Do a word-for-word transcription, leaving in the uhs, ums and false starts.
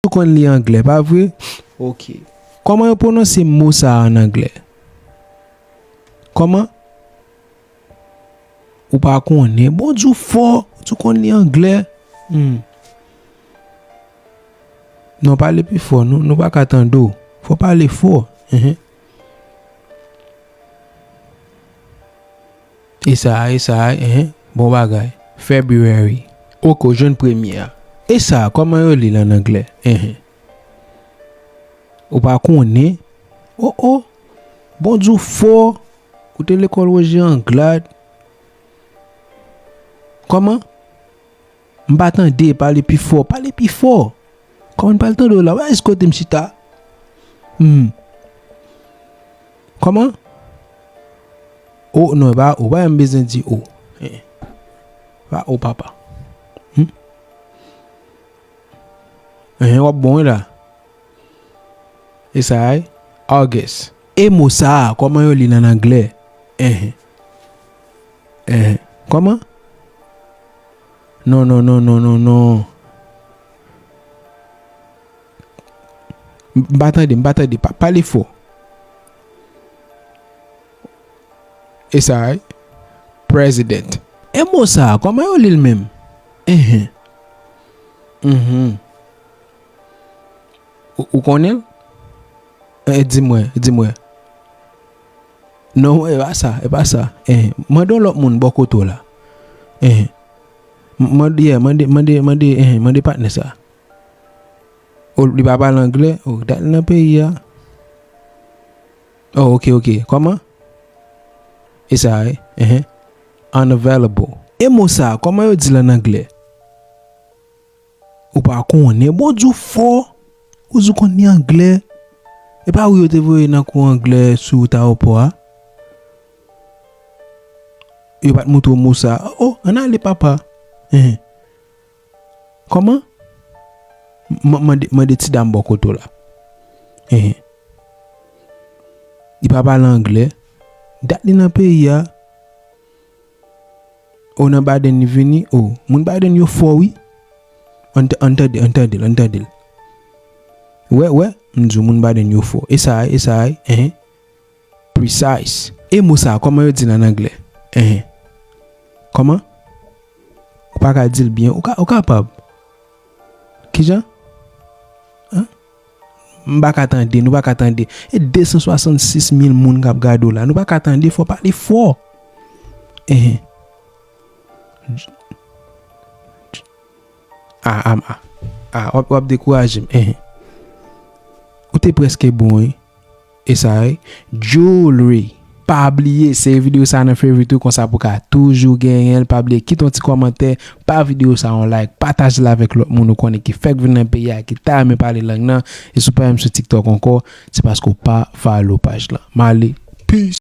Ou konn li anglè, pa vre? Ok. Kòman yo pwononse mo sa a an anglè? Kòman? Ou pa konnen. Bondye w fò, ou konn li anglè. Hmm. Non, pale pi fò, nou, nou pa ka tande w. Fò pale fò. Enhen. E sa a, e sa a, enhen. Bon bagay. February. Ok, ou jwenn premye a. E sa a, kòman yo li l an anglè? Enhen. Ou pa konnen? O, o. Bondye w fò. Ou te lekòl Roger Anglade. Kòman? M pa tande, pale pi fò, pale pi fò. Kòman m pral tande w la? Wè, èske kote m chita? Hmm. Kòman? O, non, e pa o, pa m bezwen di o. Eh. Pa o, papa. Hmm? Eh, w ap bon, wi, la. E sa a, August. E mo sa a, kòman yo li l an anglè? Enhen. Enhen. Kòman? Non, non, non, non, non, non. M pa tande, m pa tande. Pa, pale fò. E sa a, president. E mo sa a, kòman yo li l menm? Enhen. Mhm. Ou, ou konnen l? Eh, di mwen, di mwen. Non, e pa sa, e pa sa. Eh, mande yon lòt moun bò kote w la. Eh. M-, mande, yeah, mande, mande, mande, eh, mande patnè sa. O, li pa pale anglè? O, dat li nan peyi a. O, ok, ok. Kòman? E sa, eh? Eh. Unavailable. E mo sa, kòman yo di l an anglè? Ou pa konnen, Bondye w fò. Ou di w konn li anglè. E pa ou yo te voye nan kou anglè sou wout ayewopò a? Yo pa t montre w mo sa. O, ann ale, papa. Enhen. Kòman? M-, mande, mande ti dam bò kote w la. Enhen. Li pa pale anglè. Dat li nan peyi a. O, nan Biden li vini. O, moun Biden yo fò, wi. Ann t-, ann tande, ann tande l, ann tande l. Wè, wè, m di w moun Biden yo fò. E sa a, e sa a, enhen. Precise. E mo sa a, kòman yo di l an anglè? Enhen. Kòman? Ou pa ka di l byen. Ou ka, ou kapab. Kijan? An? M pa ka tande, nou pa ka tande. E de san swasannsis mil moun k ap gade w la. Nou pa ka tande, fò pale fò. Enhen. A, a, a. A, w ap, w ap dekouraje m. Enhen. Ou te prèske bon, wi. E sa, wi. Jewelry. Pa bliye, save videyo sa nan favorite ou, konsa pou ka toujou genyen l. Pa bliye, kite yon ti kòmantè, ba videyo sa yon like, pataje l avèk lòt moun ou konnen ki fèk vin nan peyi a, ki ta renmen pale lang nan. E si w pa menm sou TikTok ankò, se paske w pa follow paj lan. M ale. Peace.